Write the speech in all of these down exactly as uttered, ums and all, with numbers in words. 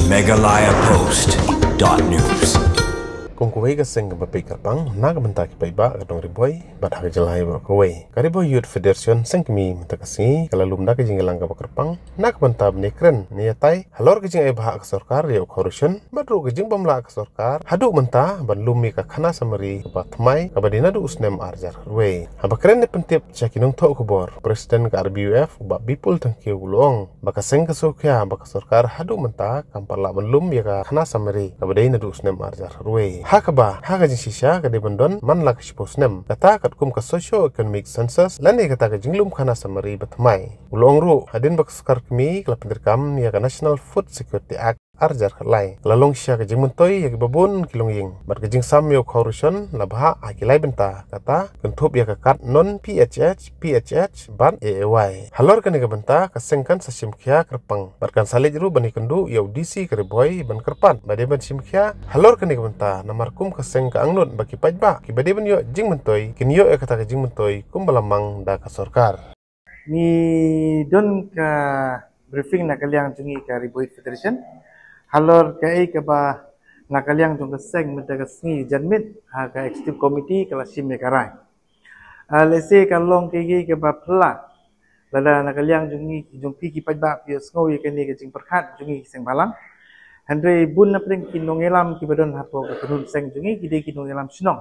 Meghalaya Post dot news. Kum kawei ka seng kaba peit kyrpang na ka bynta ki paidbah ka dong Ri Bhoi bad ha ka jylla baroh kawei, ka Ri Bhoi Youth Federation, seng kmie mynta ka sngi, ka la lum da ka jingïalang kaba kyrpang na ka bynta ban ïakren ne ïatai halor ka jingai bhah ka sorkar ïa u khaw ration bad ruh ka jingbym lah ka sorkar haduh mynta ban lum ïa ka khana samari kaba thymmai kaba dei naduh u snem ar hajar khatwei. Haba kren ne pyntip sha ki nongthoh khubor, President ka R B Y F, u Bah Bipul Thangkhiew, u la ong ba ka seng ka sngewkhia ba ka sorkar haduh mynta kam pat lah ban lum ïa ka khana samari kaba dei naduh u snem ar hajar khatwei, ha kaba ha ka jingshisha ka dei ban don man la ka shiphew snem, kata katkum ka socio economic census lane kata ka jinglum khana samari ba thymmai. U la ong ruh hadien ba ka sorkar kmie ka la pyntreikam ïa ka National Food Security Act ar hajar khatlai, ka la long shisha ka jingmyntoi ïa kiba bun ki longïing bad ka jingsam ïa u khaw ration la bhah ha ki lai bynta, kata kynthup ïa ka kad non P H H, P H H bad A A Y. Halor kane ka bynta ka seng kan sa shim khia kyrpang bad kan sa leit ruh ban ïakynduh ïa u D C ka Ri Bhoi ban kyrpad ba dei ban shim khia halor kane ka bynta, namar kum ka seng ka angnud ba ki paidbah kiba dei ban ïoh jingmyntoi kin ïoh ïa kata ka jingmyntoi kumba la mang da ka sorkar. Ngi don ka briefing na ka liang jong ngi ka Ri Bhoi Federation halor kaei kaba na ka liang jong ka seng mynta ka sngi janmiet ha ka executive committee ka la shim ïa ka rai. Ah, lehse ka long kaei kaei kaba phylla lada na ka liang jong ngi, jong phi ki paidbah phi ïohsngew ïa kane ka jingpyrkhat jong ngi ki seng bhalang. Hynrei bun na pdeng ki nongïalam kiba don hapoh ka kynhun seng jong ngi ki dei ki nongïalam shnong.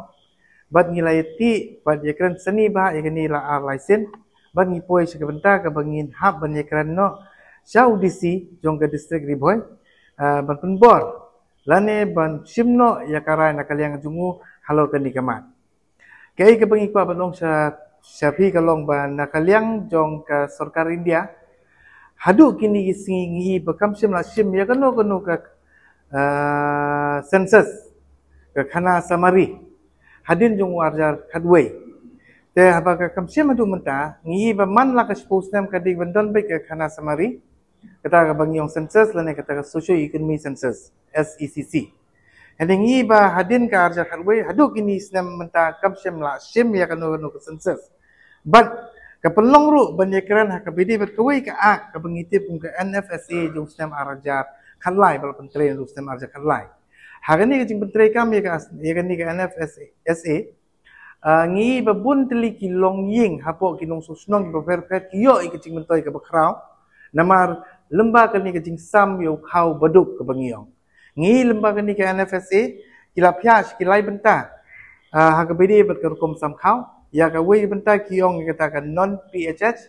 Bad ngi la ïathuh bad ïakren sani bha ïa kane la ar lai sien. Bad ngi poi sha ka bynta kaba ngin hap ban ïakren noh sha u D C jong ka district Ri Bhoi, ah, ban pynbor lane ban shim noh ïa ka rai na ka liang jong u halor kane ka mat. Kaei kaba ngi kwah ban ong sha, sha phi ka long ba na ka liang jong ka sorkar India, haduh kine ki sngi ngi i ba kam shym la shim ïa kano kano ka, ah, census, ka khana samari hadien jong u ar hajar khatwei. Te haba ka kam shim haduh mynta, ngi i ba man la ka shiphew snem ka dei ban don beit ka khana samari, kata kaba ngi ong census lane kata ka socio economy census, S E C C. Hynrei ngi i ba hadien ka ar hajar khatwei haduh kine snem mynta kam shym la shim ïa kano kano ka census. Bad ka pynlong ruh ban ïakren ha kaba ïadei bad kawei ka act kaba ngi tip kum ka N F S A jong snem ar hajar khatlai, ba la pyntrei naduh snem ar hajar khatlai. Ha kane ka jingpyntreikam ïa ka, ïa kane ka N F S A, ah, ngi i ba bun tylli ki longïing hapoh ki nongshnong kiba pher pher ki ïoh ïa ka jingmyntoi kaba khraw namar lyngba kane ka jingsam ïa u khaw baduk kaba ngi ong. Ngi i lyngba kane ka N F S A ki la phiah sha ki lai bynta, ah, ha kaba ïadei bad ka rukom sam khaw. Ïa kawei bynta ki ong ïa kata ka non P H H,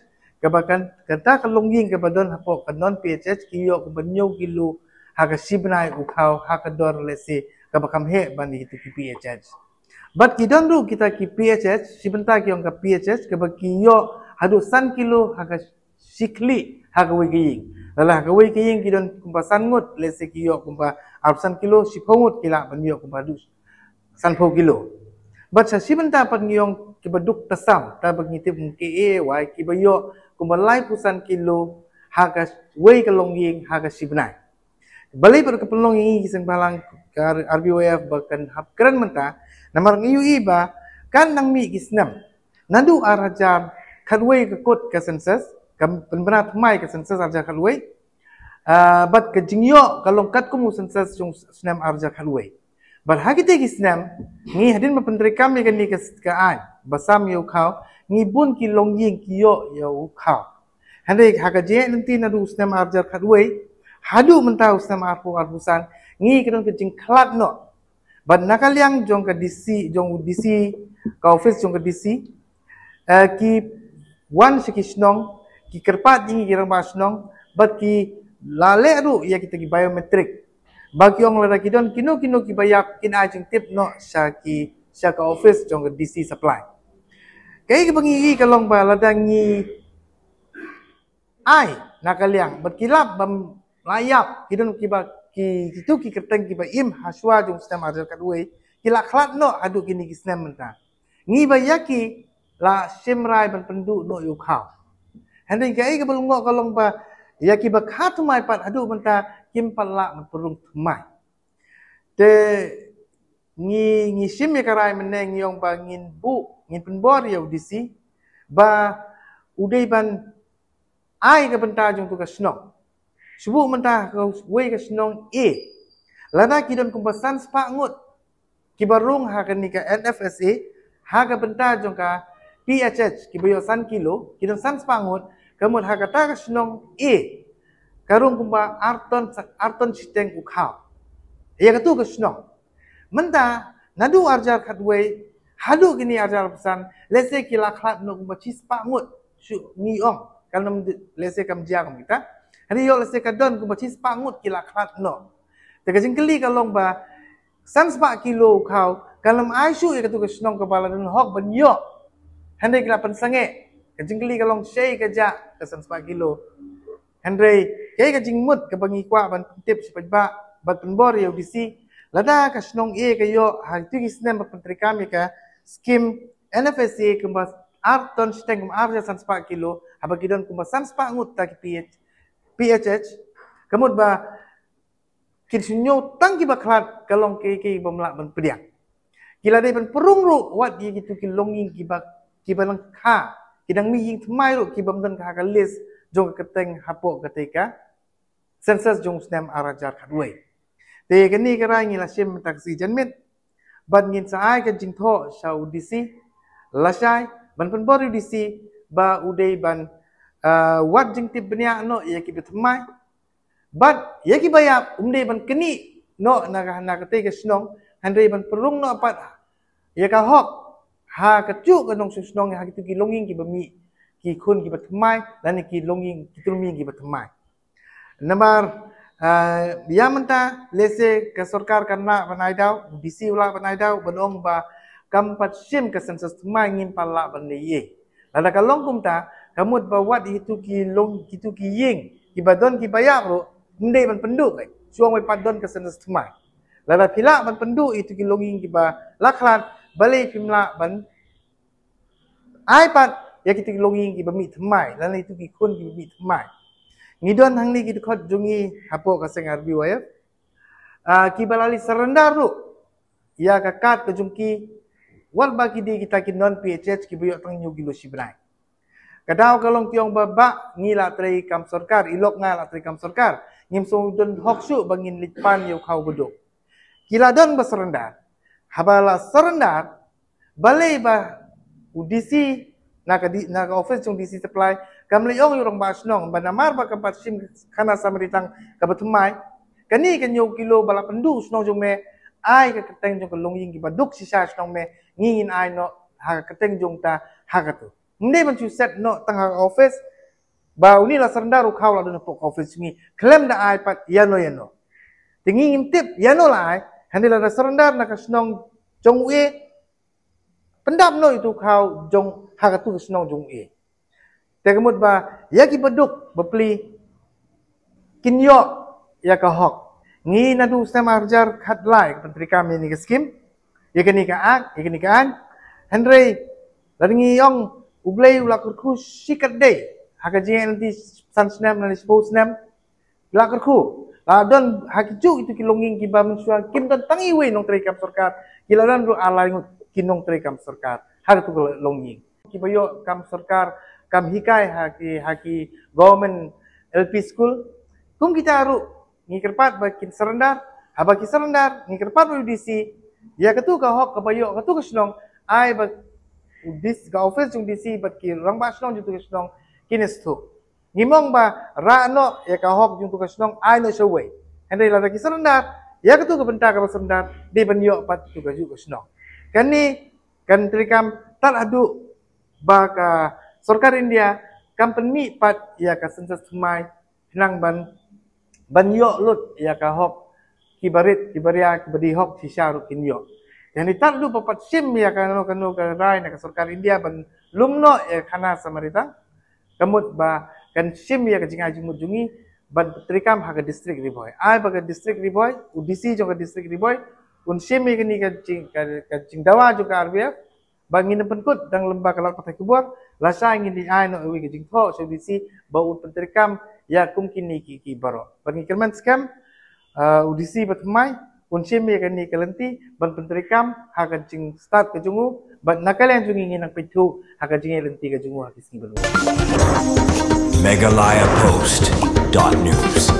kaba kan, kata ka longïing kaba don hapoh ka non P H H ki ïoh kumba hynñiew kilo ha ka shi bnai u khaw ha ka dor lehse kaba kham heh ban ïa kito ki P H H. Bad ki don ruh kita ki P H H, shi bynta ki ong ka P H H, kaba ki ïoh haduh san kilo ha ka shi khlieh ha kawei ka ïing. Lada ha kawei ka ïing ki don kumba san ngut, lehse ki ïoh kumba arphew san kilo, shiphew ngut ki lah ban ïoh kumba haduh sanphew kilo. Bad sha shi bynta pat ngi ong kiba duk tasam, kaba ngi tip kum K A Y, kiba ïoh kumba laiphew san kilo ha kawei ka longïing ha ka shi bnai. Balei pat ka pynlong ïa ngi ki seng bhalang ka R B Y F ba kan hap kren mynta, namar ngi ïohi ba kan nang mih ki snem naduh ar hajar khatwei ka kut ka census, ka pynbna thymmai ka census ar hajar khatwei, ah, bad ka jingïoh ka long katkum u census jong snem ar hajar khatwei. Bad ha kita ki snem ngi hadien ba pyntreikam ïa kane ka, ka aiñ ba sam ïa u khaw, ngi bun ki longïing ki ïoh ïa u khaw. Hynrei ha ka jingïaid lynti naduh u snem ar hajar khatwei haduh mynta u snem arphew arphew san, ngi ka don ka jingkhlad noh. Bad na ka liang jong ka D C, jong u D C, ka office jong ka D C, eh, ki wan sha ki shnong, ki kyrpad ïa ngi ki rangbah shnong, bad ki la leh ruh ïa kita ki biometric. Ba ki ong lada ki don kino kino kiba ïap kin ai jingtip noh sha ki, sha ka office jong ka D C supply. Kaei kaba ngi ïohi ka long ba lada ngi ai na ka liang bad ki lap bym la ïap, ki don kiba ki, kito ki kyrteng kiba im ha shuwa jong u snem ar hajar khatwei, ki la khlad noh haduh kine ki snem mynta. Ngi ba ïa ki la shim rai ban pynduh noh ïa u khaw. Hynrei kaei kaba lyngngoh ka long ba ïa kiba kha thymmai pat haduh mynta kim pat lah ban pynrung thymmai. Te ngi, ngi shim ïa ka rai mynne, ngi ong ba ngin buh, ngin pynbor ïa u D C ba u dei ban ai ka bynta jong tu ka shnong. Shuh mynta ka wei ka shnong A, lada ki don kumba san spah ngut kiba rung ha kane ka N F S A ha ka bynta jong ka P H H, kiba ïoh san kilo, ki don san spah ngut, ka mut ha kata ka shnong A ka rung kumba ar ton, ar ton shiteng u khaw ïa katu ka shnong. Mynta naduh arjar khatwei haduh kine arjar san, lehse ki la khlad noh kumba shi spah ngut, shu ngi ong, kan ym, lehse kam jia kum kita. Hynrei ïoh lehse ka don kumba shi spah ngut ki la khlad noh. Te ka jingkylli ka long ba san spah kilo u khaw kan ym ai shuh ïa katu ka shnong kaba la don hok ban ïoh, hynrei ki la pynsangeh. Ka jingkylli ka long shaei ka jah ka san spah kilo. Hynrei kaei ka jingmut kaba ngi kwah ban pyntip sha paidbah bad pynbor ïa u D C, lada ka shnong A ka ïoh ha kitu ki snem ba pyntreikam ïa ka skim N F S A kumba ar ton shiteng, kumba ar hajar san spah kilo, haba ki don kumba san spah ngut ta ki P H, P H H, ka mut ba kin shu ñiew tang kiba khlad, ka long kaei kaei bym lah ban pdiang. Ki la dei ban pynrung ruh wat ïa kitu ki longïing kiba, kiba lyngkha, ki dang mih ïing thymmai ruh ki bym don ha ka list jong ka kyrteng hapoh katei ka census jong u snem ar hajar khatwei. Te kane ka rai ngi la shim mynta ka sngi janmiet, bad ngin sa ai ka jingthoh sha u D C lashai ban pynbor ïa u D C ba u dei ban, ah, wad jingtip bniah noh ïa kiba thymmai. Bad ïa kiba ïap um dei ban knieh noh na ka, na katei ka shnong, hynrei ban pynrung noh pat ïa ka hok ha kajuh ka nongshong shnong, ha kitu ki longïing kiba mih, ki khun kiba thymmai lane ki longïing, ki tulming kiba thymmai. Namar, ah, ïa mynta lehse ka sorkar kan lah ban ai daw, u D C u lah ban ai daw, ban ong ba kam pat shim ka census thymmai, ngim pat lah ban leh ei. Lada ka long kumta, ka mut ba wat ïa kitu ki long, kitu ki ïing kiba don kiba ïap ruh, ym dei ban pynduh, eh, shuwa wei pat don ka census thymmai. Lada phi lah ban pynduh ïa kitu ki longïing kiba la khlad, balei phim lah ban ai pat ïa kitu ki longïing kiba mih thymmai lane ïa kitu ki khun kiba mih thymmai? Ngi don hangne ki dkhot jong ngi hapoh ka seng R B Y F, ah, kiba la leit surrender ruh ïa ka card ka jong ki, wat ba ki dei kita ki non P H H kiba ïoh tang hynñiew kilo shi bnai. Ka daw ka long ki ong ba, ba ngi la trei kam sorkar, i lok nga la trei kam sorkar, ngim sngewdon hok shuh ba ngin leit pan ïa u khaw ba duk. Ki la don ba surrender. Haba la surrender, balei ba u D C na ka di-, na ka office jong D C Supply kam leit ong ïa u rangbah shnong ba namar ba kam pat shim khana samari tang kaba thymmai, kane ka hynñiew kilo ba la pynduh shnong jong me, ai ka kyrteng jong ka longïing kiba duk shisha shnong me, ngi ngin ai noh ha ka kyrteng jong ta ha katu. Ym dei ban shu set noh tang ha ka office ba une la surrender, u khaw la don hapoh ka office jong ngi, khlem da ai pat ïano ïano. Te ngi ngim tip ïano la ai, hynrei lada surrender na ka shnong jong u A, pyndap noh ïa utu u khaw jong ha katu ka shnong jong u A. Te ka mut ba ïa kiba duk bapli kin ïoh ïa ka hok. Ngi naduh snem ar hajar khatlai ka pyntreikam ïa kane ka skim, ïa kane ka ak, ïa kane ka aiñ. Hynrei lada ngi ong U Blei u la kyrkhu shikatdei ha ka jingïaid lynti san snem lane shiphew snem, la kyrkhu, la don ha kijuh kitu ki longïing kiba mynshuwa kim don tang iwei nongtrei kam sorkar, ki la don ruh ar lai ngut ki nongtrei kam sorkar ha katu ka longïing. Kiba ïoh kam sorkar, kam hikai ha ki, ha ki government L P school, kum kita ruh ngi kyrpad ba kin surrender. Haba ki surrender, ngi kyrpad ba u D C, ïa katu ka hok kaba ïoh katu ka shnong, ai ba u D C, ka office jong D C bad ki rangbah shnong jong katu ka shnong kin ïa sngewthuh. Ngim ong ba rah noh ïa ka hok jong katu ka shnong, ai noh sha uwei. Hynrei lada ki surrender, ïa katu ka bynta kaba surrender dei ban ïoh pat katu kajuh ka shnong. Kane kan treikam tad haduh ba ka sorkar India kam pynmih pat ïa ka census thymmai, khnang ban, ban ïoh lut ïa ka hok, kiba rit, kiba ria, kiba dei hok shisha ruh kin ïoh. Te hynrei tad haduh ba pat shim ïa kano kano ka rai na ka sorkar India ban lum noh ïa ka khana samari tang, ka mut ba kan shim ïa ka jingai jingmut jong ngi ban pyntreikam ha ka district Ri Bhoi. Ai ba ka district Ri Bhoi, u D C jong ka district Ri Bhoi un shim ïa kane ka jing, ka, ka jingdawa jong ka R B F, ba ngin ym pynkut dang lyngba ka lad pathai khubor, lashai ngin ïa ai noh ïa ka jingthoh sha u D C ba un pyntreikam ïa kum kine ki, ki baroh. Bad ngi kyrmen skhem, ah, u D C ba thymmai un shim ïa kane ka lynti ban pyntreikam ha ka jingstad ka jong u, bad na ka liang jong ngi ngin nang peit thuh ha ka jingïaid lynti ka jong u ha ki sngi ban wan. Meghalaya Post dot news.